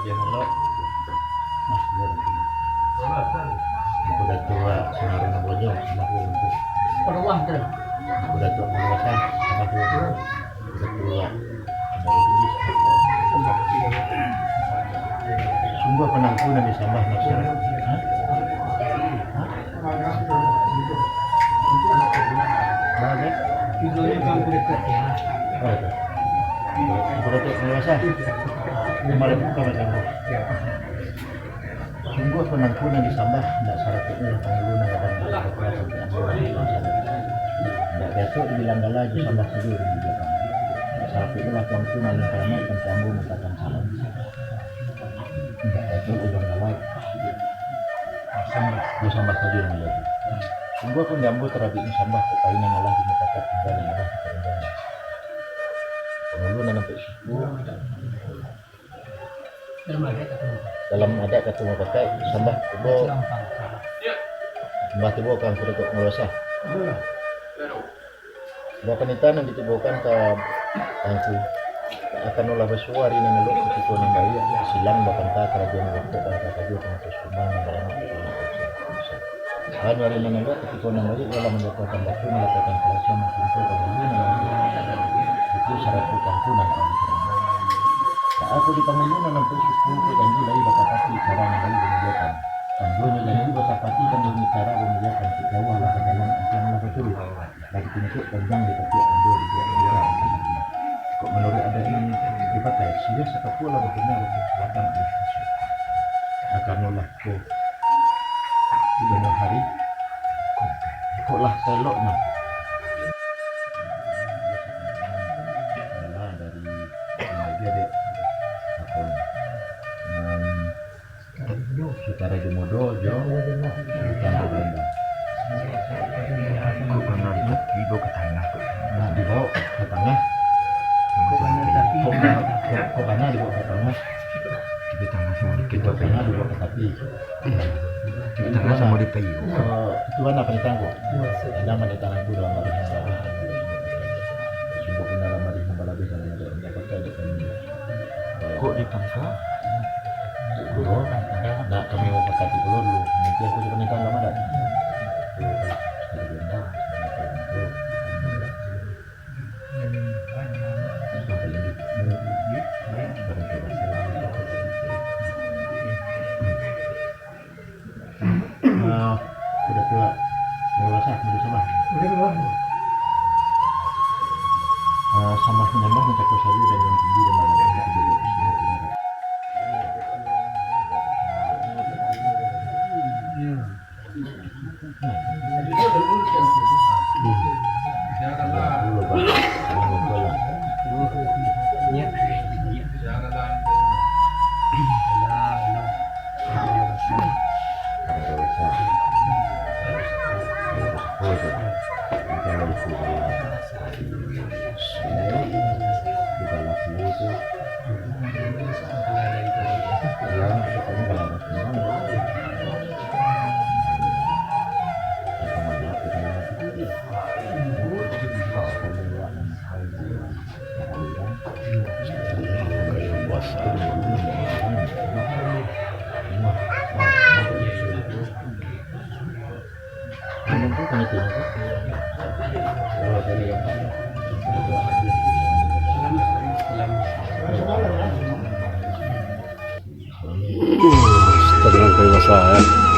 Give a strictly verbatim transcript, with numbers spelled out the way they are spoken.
Ya, halo. Mas, ya, betul. Aku dah tua, senaruh nak bonyok, sama aku untuk. Perwah tu. Aku dah tua, perwah, sama aku untuk. Aku dah tua. Sungguah penampunan disambah masyarakat. Hah? Hah? Bagai? Oh, itu. Aku dah tua, perwah, sama. Kemarin bukan macam tu. Sungguah panampunan disambah, indak saratuiknyo lah pangulu nan gadang, indak biaso dibilang gala, jo sambah sajo dimuliakan. Indak saratuiknyo lah tuanku nan alun karamaik, kan ambo mangatakan salam. Indak biaso dibilang gala, jo sambah sajo dimuliakan. Sungguah pun di ambo tarabiknyo sambah, kok kain nan alah dimupakaik, tingga nan alah dikarunjang. Pangulu nan ampek suku, Dalam adat katuo mupakaik, sambah tibo. Sambah tibo ka Angku Datuak Pangulo Basa. Buah panitahan nan ditibokan ka Angku, akan ulah basuo ari nan elok, kutiko nan baiak, silang bapanta karajo nan rokok, bapanta karajo pamutuih sumang nan baranak. Anu ari nan elok, kutiko nan baiak, dalam manjatuahkan batu, malapehkan kalasiang, mangkinto pangulu nan elok, itu saratuik angku nan ampek suku. Baa kok di pangulu nan ampek suku, kok janji lai batapati, cara nan lai dimuliakan. Tandonyo janji batapati, tandonyo cara dimuliakan, kok jauah lah ka jalan, antiang lah ka turuik. Lah ditunjuak panjang di tapiak tando di pihak tando. Kok manuruik adat nan dipakai, sudah sakapua lah bapunyo wakatu batang anak susu. Akan ulah ko di banyak hari, kok lah saeloknyo. Alah, dari, dari dia dek, apo ni? Em, Sutara Jumodo jo Sutara Belanda. Kok kana di tapi, bawa ka tangah, kok. Nah, dibawa ka tangah. Kok kana di tapi? Kok ka-, kok, kok kana dibawa ka tangah? Di tangah samo dikit. Kok kana dibawa ka tapi? Di tangah samo di payu. Eh, itu anak panitang kok. Ada panitang aku dalam badan. Sungguah pun dalam badan, dalam badan, dalam badan. Kok di tangah? Nak kami mupakati pulo dulu. Nanti aku cuma nikah lama dah. Ah, sudah tua. Mau basah, mau disambah. Boleh, boleh. Ah, sambah-manyambah, mancako sajo, dan nan tinggi, dan nan randah, itu dulu. Ya. Dulu, Bang. Ini muncul lah. Ya. Setengah kayu basah, ya.